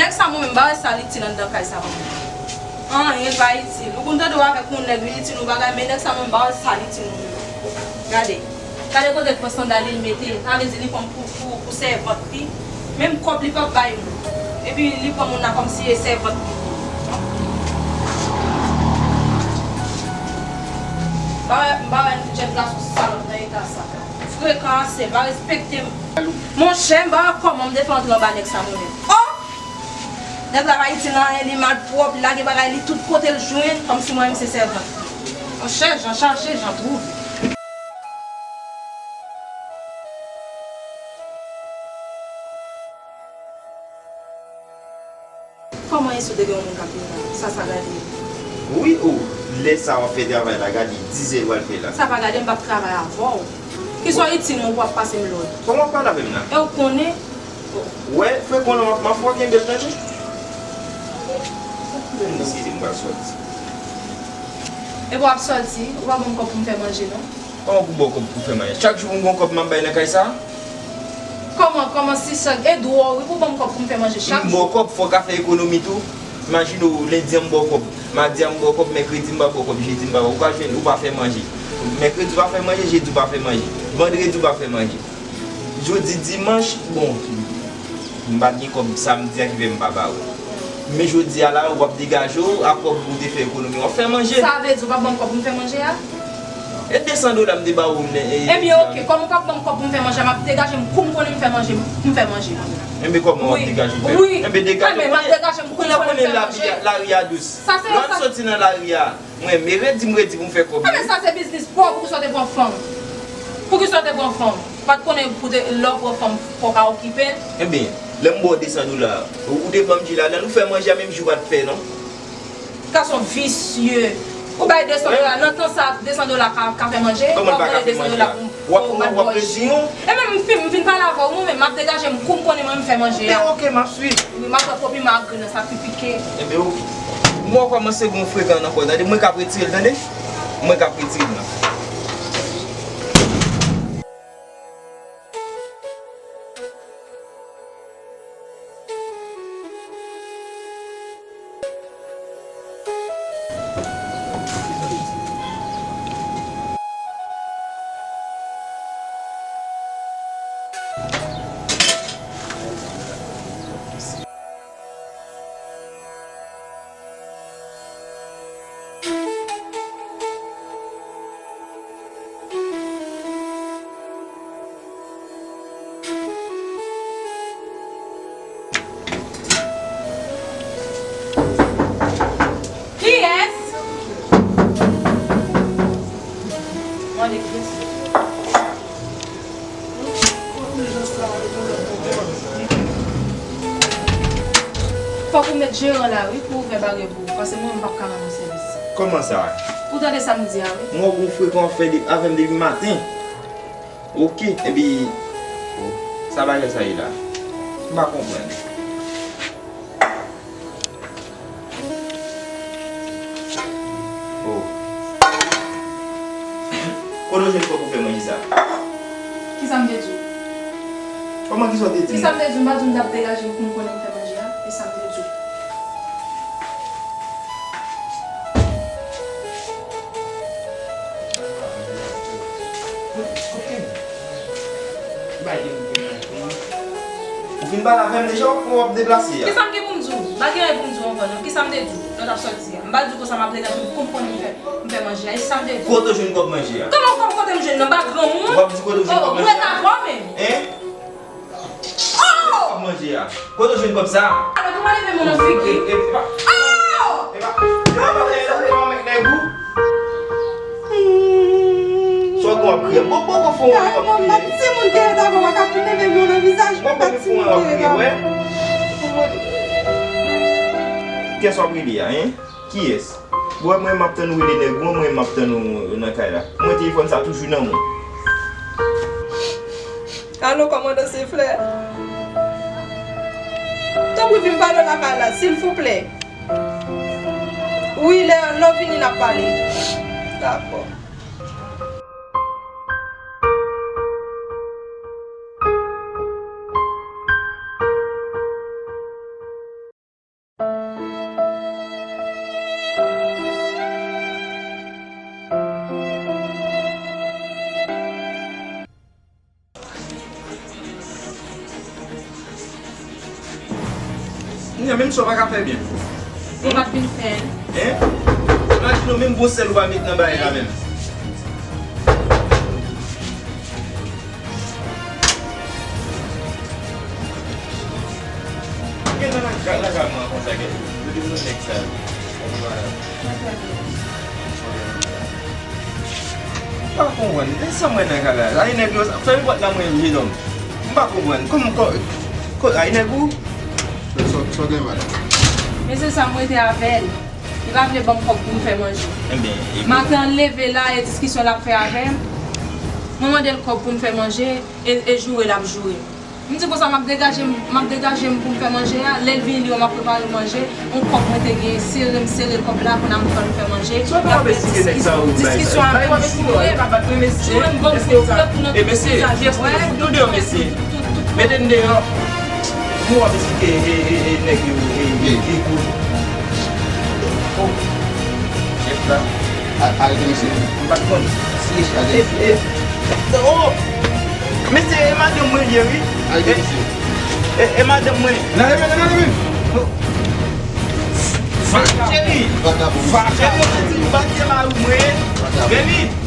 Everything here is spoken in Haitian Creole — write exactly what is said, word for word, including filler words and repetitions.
Nèg sa mwen menm, m pa wè sa l itil anndan kay sa mwen menm. Anyen l pa itil. Ou konn tande w avèk yon nèg, li itil yon bagay, men nèg sa mwen menm, m pa wè sa l itil mwen menm. Gade. Gade kote l pran sandal li, l mete. Sa vle di li pran m pou, pou, pou sèvant li. Menm kòb li p ap bay moun. Epi li pran moun nan kòmsi e sèvant li. M pa wè, m pa wè jèn gason salòp nan eta sa. Frekan ase, pa respekte m. Monchè, m pa wè kòman m te fè antre anba nèg sa mwen menm. Oh! Nèg la pa itil anyen, li malpwòp, li lage bagay li tout kote l jwenn, kòmsi mwen menm se sèvant. Monchè, jan chache, jan twouve. Kòman e sou te gen yon moun k ap viv la? Sa, sa gade. Wi, o, lè sa w ap fè travay la, gade, dizè w al fè la. Sa pa gade, m p ap travay avè w. Kisa w itil mwen pou w ap pase m lòd? Kòman w ap pale avè m la? E w konnen. Wè, frekan w lan, m ap, m ap fè w kenbe l, tande. Eskize m, m pral sòti. Epi w ap sòti, ou pa ban m kòb pou m fè manje, non? Kòman pou ba w kòb pou fè manje? Chak jou pou m gon kòb m ap bay nan kay sa? Kòman, kòman si chak, e dwòl wi pou ban m kòb pou m fè manje chak jou. M ba w kòb, fò w ka fè ekonomi tou. Imajine w, lendi an m ba w kòb, madi a m ba w kòb, mèkredi m pa ba w kòb, jedi m pa ba w, ou pa jwenn, ou pa fè manje. Mèkredi ou pa fè manje, jedi ou pa fè manje, vandredi ou pa fè manje. Jodi dimanch, bon, m pa t gen kòb samdi a ki fè m pa ba ou. Men jodi a la, w ap degaje w ak kòb ou te fè ekonomi, w ap fè manje. Sa vle di w p ap ban m kòb pou m fè manje a? E de san dola m te ba ou, e, e, ebyen, oke, kòm ou p ap ban m kòb pou m fè manje a, m ap degaje m kou m konnen m fè manje, m fè manje. Enben, kòman w ap degaje w fè? Wi. Enben, degaje w. Enben, m ap degaje m kou m konnen m fè manje. Lè w konnen lari a, lari a dous. Sa se lè w sòti nan lari a. Mwen, men redi m redi pou m fè kòb. Enben, sa se biznis pa w, poukisa w te pran fanm? Poukisa w te pran fanm? Ou pa t konnen pou te, lè w pran fanm, fò w ka okipe l? Enben, lè m ba w de san dola, ou, ou te ban m di ladan, nou fè manje a menm jou pa t fè, non? Gason visye. Ou bay de san dola, nan tan sa, de san dola ka, ka fè manje, w ap vole de san dola pou m. W ap, w ap redi yon. E menm m fin, m fin pale avè w, mwen menm, m ap degaje m kou m konnen mwen m fè manje a. Enben, oke, m ap swiv. Wi, m ap pran kopi magren nan sa ki pike. Enben, oke. M wè w kòmanse gon frekan nan kò w, tande? Mwen k ap retire l, tande? Mwen k ap retire l nan. Kiyès? Mande kiyès. Fòk ou met jeran la, wi, pou ouvè baryè pou ou, paske mwen, m p ap ka rann ou sèvis. Kòman sa? Ou tande sa m di a, wi. M wè w gon frekan w ap fè de-, avè m depi maten. Oke, epi, oh, sa bagay sa ye la? M pa konprann. Oh. Kote w jwenn kòb pou fè manje sa? Kisa m te di w? Kòman kisa w te di m? Kisa m te di w? M pa di w m t ap degaje m pou m konnen m fè manje a? E sa m te di w. Ou fin pale avè m deja, w ap deplase a? Kisa m gen pou m di w? M pa gen anyen pou m di w ankò non. Kisa m te di w lè w t ap sòti a? M pa di w konsa m ap degaje m pou m konnen m fè, m fè manje a. E sa m te di w? Kote w jwenn kòb manje a? Kòman kòb kote m jwenn nan? M pa granmoun. W ap di kote w jwenn kòb manje a? Oh, ou ret avè w menm. Hein? Oh! Kòb manje a. Kote w jwenn kòb sa a? Alò, pou mwen leve moun nan figi. E, e, epa. Oh! Epa. Epa, epa, epa, epa, epa, nèg ou. Sa w gen w ap kriye? Bon, bon, bon, fò w ap kriye. Timoun ki ret avè w, pa ka fin leve moun nan vizaj mwen, pa timoun ki ret avè w. Kiyès w ap rele a, hein? Kiyès? Bon, mwen, m ap tann ou rele nèg ou an, mwen, m ap tann ou nan kay la. Mwen, telefòn sa toujou nan men w. Alo, kòmandan Seflè? Tanpri, vin pale lakay la, silvouplè. Wi, lè, lè w vini, n ap pale. Dakò. Menm sa w pa ka fè byen. Ou pa t vin fè. Hein? Imajine w, menm bon sèl ou pa met nan bagay la menm. Gen nan la, la, la, la, mwen konsa, gen. Yo di nou nèg sa yo. M pa konprann. E sa m wè nan kay la? Ay nèg yo, fèmen pòt la mwen, jenòm. M pa konprann. Kòman, kò, kò, ay nèg ou? Sa, sa w gen, madanm? Men se sa m rete avè l. Li pa vle ban m kòb pou m fè manje. Maten an leve la, e diskisyon l ap fè avè m. Mwen mande l kòb pou m fè manje, e, e joure l ap joure m. M di konsa, m ap degaje m, m ap degaje m pou m fè manje a. Lè l vini, li wè m ap prepare manje. Yon kòb mwen te gen, sere m sere kòb la, kounye a m fè l fè manje. Sa w t ap esplike nèg sa yo? Diskisyon avè m, joure m, joure m, ban m kòb pou nou tout vizaj. Mete m deyò. Pou w ap esplike, e, e, e, nèg yo, e, e, e, kou. Oh, chèf la. A-, arete misye. M pa t konn. Si, arete misye. E, e, oh! Mesye, e madanm mwen li ye, wi. Arete misye. E, e madanm mwen. N ale, men, n ale, men. Oh. Cheri. Vagabon. Cheri, yo te di m bati e mari mwen. Vagabon. Veni.